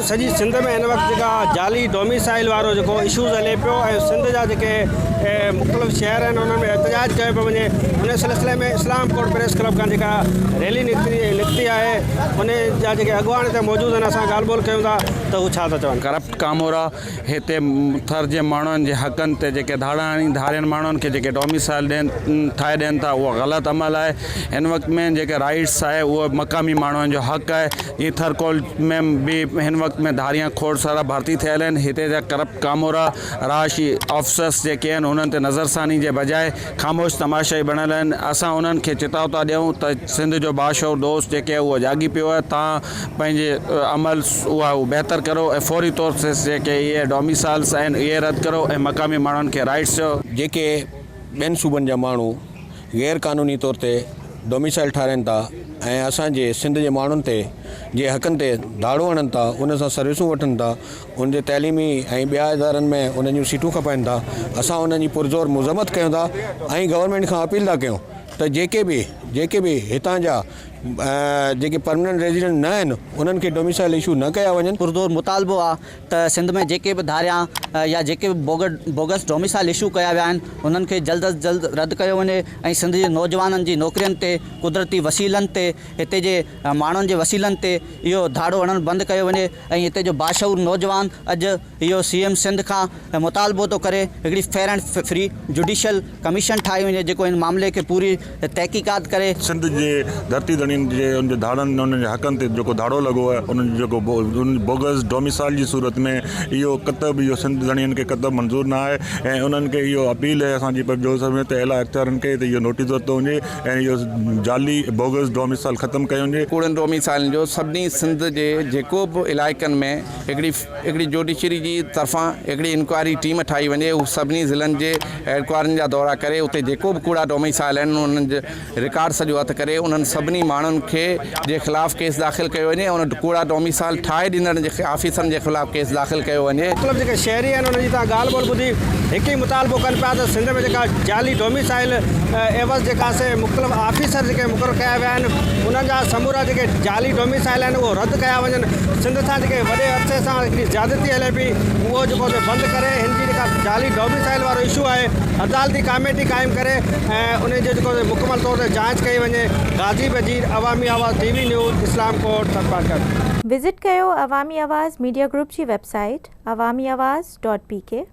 سڄي سنڌ ۾ هن وقت جيڪا جعلي ڊوميسائل وارو جيڪو اشوز هلي پيو ۽ سنڌ جا جيڪي مختلف شهر آهن انهن ۾ احتجاج ڪيو پيو وڃي ان سلسلي ۾ اسلام ڪوٽ پريس ڪلب کان جيڪا ريلي نڪتي نڪتي آهي ان جا جيڪي اڳواڻ هتي موجود آهن اسان ڳالهه ٻولهه ڪيون ٿا ته هو ڇا ٿا چون. ڪرپٽ ڪامورا هتي ٿر جي ماڻهن جي حقن تي جيڪي ڌاڙا هڻي ڌارين ماڻهن کي جيڪي ڊوميسائل ڏين ٺاهي ڏين ٿا اهو غلط عمل آهي هن وقت ۾ جيڪي رائيٽس آهي اهو مقامي ماڻهن جو حق آهي جيئن ٿر ڪول ۾ به هن وقت ۾ ڌاريان کوڙ سارا ڀرتي ٿيل آهن هتي جا ڪرپٽ ڪامورا رهائشي آفيسرس جيڪي آهن انهن تي نظرثاني جي بجاء خاموش تماشائي بڻيل آهن اسان انهن کي چتاء ٿا ڏيون ته سنڌ جو باشعور دوست جيڪي آهي اهو جاڳي پيو آهي تان پنهنجي عمل اها بهتر ڪرو ۽ فوري طور تي جيڪي اهي ڊوميسائلس آهن اهي رد ڪرو ۽ مقامي ماڻهن کي رائيٽس ڏيو. جيڪي ٻين صوبن جا ماڻهو غير قانوني طور تي ڊوميسائل ٺاهرائين ٿا ۽ اسان جي سنڌ جي ماڻهن تي جي حقن تي ڌاڙو هڻن ٿا ان سان سروسون وٺن ٿا ان جي تعليمي ۽ ٻيا ادارن ۾ انهن جون سيٽون کپائين ٿا اسان انهن جي پرزور مذمت ڪيون ٿا ۽ گورنمينٽ کان اپيل ٿا ڪيون ته جيڪي به جيڪي به هتان جا جيڪي پرمننٽ ريزيڊنٽ نه آهن انهن کي ڊوميسائل اشو نه ڪيا وڃن. پرزور مطالبو آ ته سنڌ ۾ جيڪي به ڌاريان يا جيڪي به بوگس ڊوميسائل اشو ڪيا ويا آهن انهن کي جلد از جلد رد ڪيو وڃي ۽ سنڌ جي نوجوانن جي نوڪرين تي قدرتي وسيلن تي هتي جي ماڻهن جي وسيلن تي اهو ڌاڙو هڻڻ بند ڪيو وڃي ۽ هتي جو باشعور نوجوان اڄ اهو سي ايم سنڌ کان مطالبو ٿو ڪري هڪڙي fair and free judicial commission ٺاهي وڃي جيڪو هن معاملي کي پوري تحقيقات ڪري. سنڌ جي ڌرتي ڌڻين جي ان جي ڌاڙن انهن جي حقن تي جيڪو ڌاڙو لڳو آهي انهن جو جيڪو بوگس ڊوميسائل جي صورت ۾ اهو ڪتب اهو سنڌ ڌڻين کي ڪتب منظور نه آهي ۽ انهن کي اهو اپيل آهي اسان جي پرجوش ۾ ته اعليٰ اختيارن کي ته اهو نوٽيس ورتو وڃي ۽ اهو جعلي بوگس ڊوميسائل ختم ڪيو وڃي. ڪوڙن ڊوميسائلن جو سڀني سنڌ جي جيڪو به علائقن ۾ هڪڙي هڪڙي جوڊيشري جي طرفان هڪڙي انڪوائري ٽيم ٺاهي وڃي هو سڀني ضلعن جي هيڊڪوارٽرن جا دورا ڪري اتي جيڪو به ڪوڙا ڊوميسائل آهن انهن جو رڪارڊ سڄو هٿ ڪري انهن سڀني ماڻهن کي جي خلاف ڪيس داخل ڪيو وڃي ۽ ان ڪوڙا ڊوميسائل ٺاهي ڏيندڙن جي آفيسرن جي خلاف ڪيس داخل ڪيو وڃي. مطلب جيڪي شهري آهن انهن جي توهان ڳالهه ٻولهه ٻڌي هڪ ئي مطالبو ڪن پيا ته سنڌ ۾ جيڪا جعلي ڊوميسائل عيوض جيڪا سي مختلف آفيسر جيڪي مقرر ڪيا ويا آهن انهن جا سمورا جيڪي جعلي ڊوميسائل آهن اهو رد ڪيا وڃن سنڌ سان جيڪي وڏي عرصي سان هڪڙي زيادتي هلي پئي اهو جيڪو سي بند ڪري هن جي جيڪا جعلي ڊوميسائل وارو اشو آهي عدالتي ڪاميٽي قائم ڪري ۽ ان جي جيڪو سي مڪمل طور تي جانچ ڪئي وڃي Ghazi Bajeer Awami Awaz T V news Islamkot Tharparkar. Visit ڪيو عوامي آواز ميڊيا گروپ جي website Awami Awaz dot P K.